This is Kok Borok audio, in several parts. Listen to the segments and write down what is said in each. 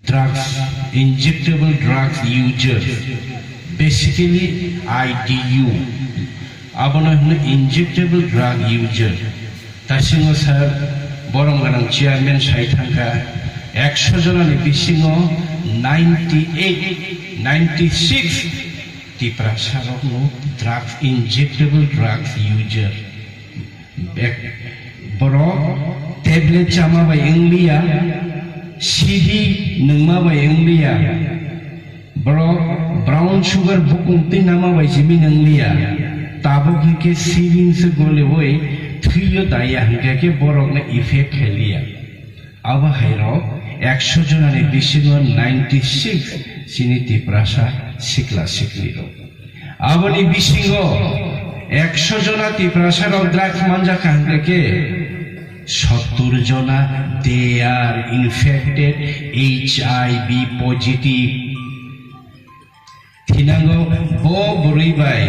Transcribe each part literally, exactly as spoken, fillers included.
Drugs, injectable drug user, basically I D U, abono hino injectable drug user. Tasingo sir, borom ganang chairman sai thangkha, ekso jonani bisingo ninety eight, ninety six Tiprasa rokno drugs, injectable drugs user. Bek-, borok tablet chama bai wngliya, sidi nungma bai wngliya, borok brown sugar bukung twi nama bai simi nwngliya, tabuk hinkhe syringe se goliwi thwiyo daya hinkhe khe borokno effect khailiya. Abo hai rok ekso jonani bisingo ninety six chini Tiprasa sikla sikli rok. Aboni bisingo ekso jona Tiprasa rok drugs manjakha hwnkhe khe sottur jona they are infected H I V positive. Thinango bo bwrwi bai,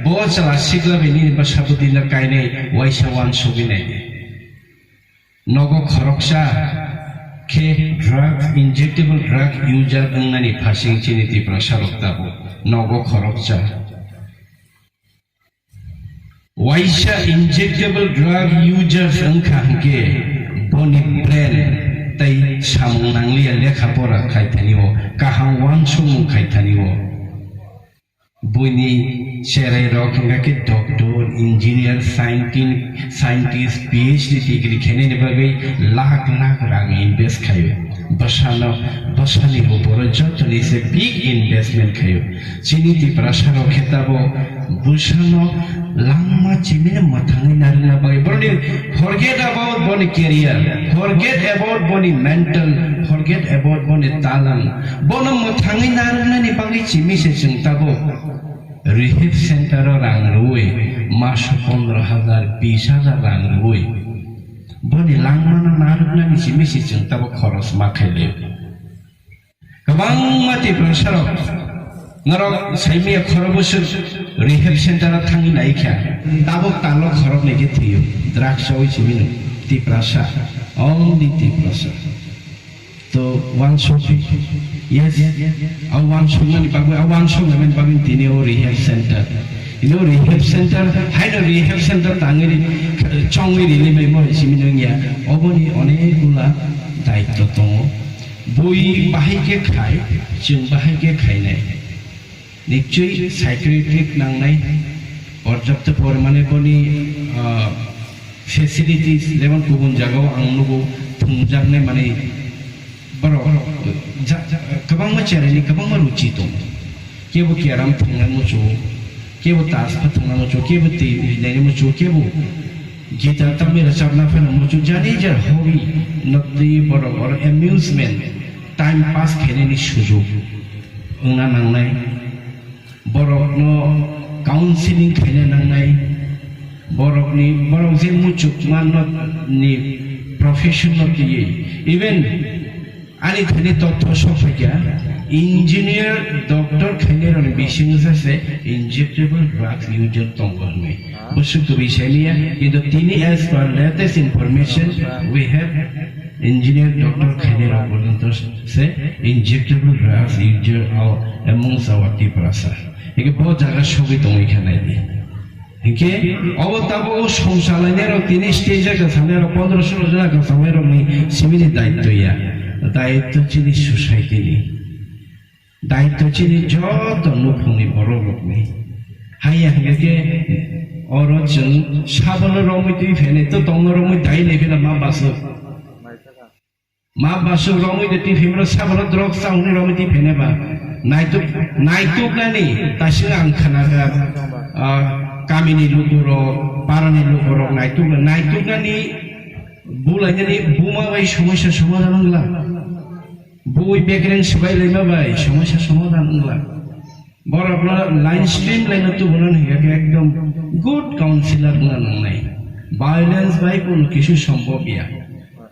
bo chwla sikla bai nini bwsa bwtwino kainai waisa uansugwi naidi. Nogo khoroksa khe drug, injectable drug user wngnani phasing chini Tiprasa rok tabuk. Nogo khoroksa. Waisa injectable drug users wngkha hwnkhe boni brain tei samung nangliya, lekha pora khaithani o, kaham uansukmung khaithani o. Buini cherai rok hwnkha khe doctor, engineer, scientist, scientist, P H D degree khainani bagwi lakh lakh rang invest khaio. Bwsano, bwsani uporo jotoni se big investment khaio. Chini Tiprasa rok khe tabuk bwsano langma chimino mwthangwi narwkna bagwi borokni forget about boni career, forget about boni mental, forget about boni talang. Bono mwthangwi narwknani bagwi chimi se chwng tabuk rehab center o rang rwui maso pondro hajar, bis hajar rang rwui boni langmano narwknani chimi se chwng tabuk khoros ma khailio. Kwbangma Tiprasa rok norok saimaya khoro bwswk rehab center o thangwi naikha, tabuk talo khorok nai khe thwio, drugs chawi chimino Tiprasa, only Tiprasa. To uansukphi, yes, a uansuknani bagwi, a uansuknani bagwi tini o rehab center, tini o rehab center, haino rehab center tangwi ri-, chongwi rini bai mo chimino wngya, oboni onek gula daitto tongo. Bui bahai khe khai, chwng bahai khe khainai. Nichoi psychiatric nangnai, porjapto porimane boni, ah, facilities, jemon kubun jagao ang nugo thwngjaknai manwi borok, ja-, ja-, kwbangma cheraini kwbangma ruchi tongo. Kebo keram thwngna muchungo, kebo tas pha thwngna muchungo, kebo twi rinani muchungo, kebo guitar tamwi rwchapna phano muchungo, jani jar hobby, nokti borok oro amusement, time pass khainani sujuk wngna nangnai. Borokno counseling khaina nangnai. Borokni, borok je muchukma no ni profession no twiwi, even ani thani totho sok phaikha, engineer, doctor khainai rokni bisingo se injectable drugs user tongo hwnwi. Bwswk kwrwi saimanya, kintu tini as per latest information we have, engineer, doctor khainai rok porjonto se injectable drugs user amongst our Tiprasa. Hinkhe bo jaga sogwi tongwi kha naidi. Hinkhe obo tabuk songchalainai rok tini stage o kwchangnai rok pondro solo jona kwchangnai rokni sibini daitto ya. Daitto chini society ni. Daitto chini joto nukhungni borok rokni. Haiya hinkhe oro chwng sabono romwi twi phainai to tongno romwi dai lai phela ma baswk. Ma baswk romwi de twi phaimano sabono drug chawi romwi twi phainai ba. Naituk, naituknani tasing ang khnakha, ah, kamini lukurok, parani lukurok naitukna, naituknani bulainani buma bai somosya somadhan wngla. Bui bekreng swbai laima bai somosya somadhan wngla. Borokno line stream laino tubuno hingkha khe ekdom good counselor wngna nangnai. Violence bai kunu kisu sombhob ya.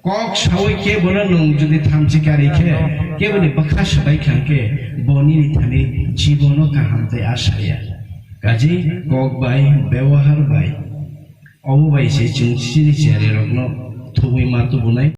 Kok sawi kebono nwng jodi thamchi kari khe, keboni bwkha swbai kha khe, boni ni thani jibono kaham tei asha ya. Kaji kok bai, byabohar bai, obo bai se chwng chini chererokno thubui ma tubunai.